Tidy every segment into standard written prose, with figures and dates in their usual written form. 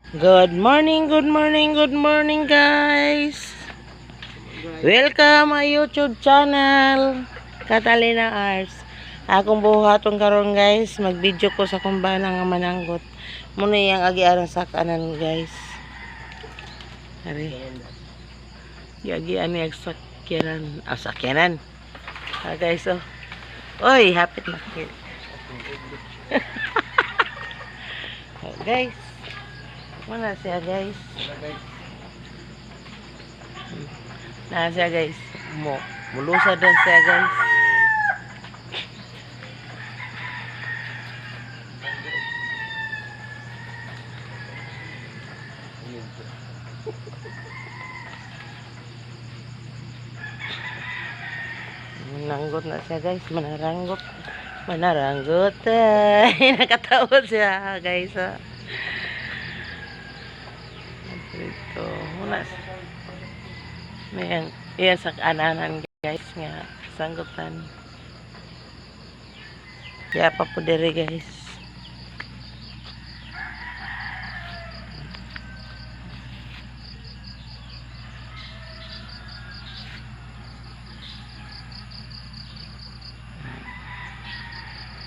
Good morning, good morning, good morning, guys. Welcome my YouTube channel, Catalina Arts. Akong buhaton karon, guys, mag-video ko sa akong bana nga mananggot. Muna iyang agiaran sa kanan, guys. Ari. Giagian niya sakyanan. Ah, sakyanan. Ah, guys, oh. Oy, hapit na. Oh, guys. Muna siya, guys. Na siya, guys. Mo mulusa din siya, guys. Nanggot na siya, guys. Manaranggot. Manaranggot. Ay, nakatawa siya, guys. Ah. Dito. Muna siya. Mayan, iyan sa kananan, guys, nga sanggutan. Kaya pa po diri, guys.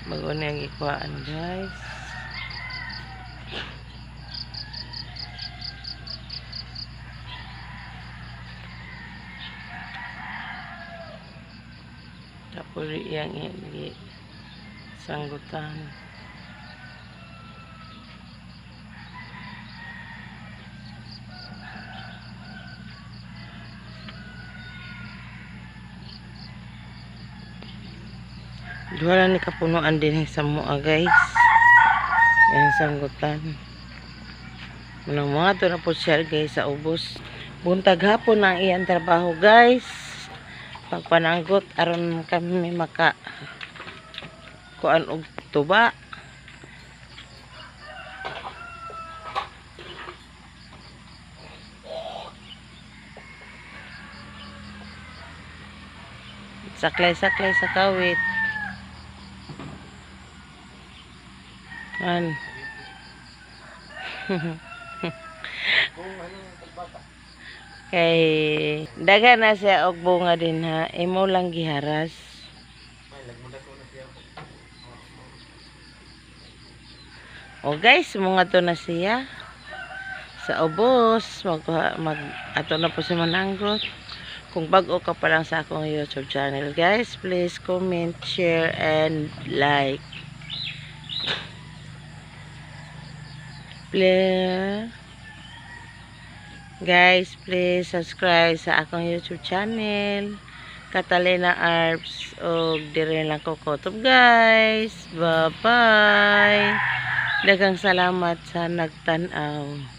Bago na yung ikuhaan, guys. Tapos iyang iyang sanggutan. Duha na ni kapunuan din sa mua, guys. Yang sanggutan. Manang mga to na po siya, guys, sa ubos. Buntag hapon ang iyang trabaho, guys. Pagpananggot aron kami maka kuan og tuba. Saklay-saklay sa kawit. Man. Kay daghan na siya og bunga din ha. Imo lang giharas. O guys, mga to na siya. Sa ubos, mag, mag ato na po si mananggot. Kung bago ka pa lang sa akong YouTube channel, guys, please comment, share, and like. Please. Guys, please subscribe sa akong YouTube channel, Catalina Arps, og dire lang ko kutob, guys. Bye-bye. Daghang salamat sa nagtan-aw.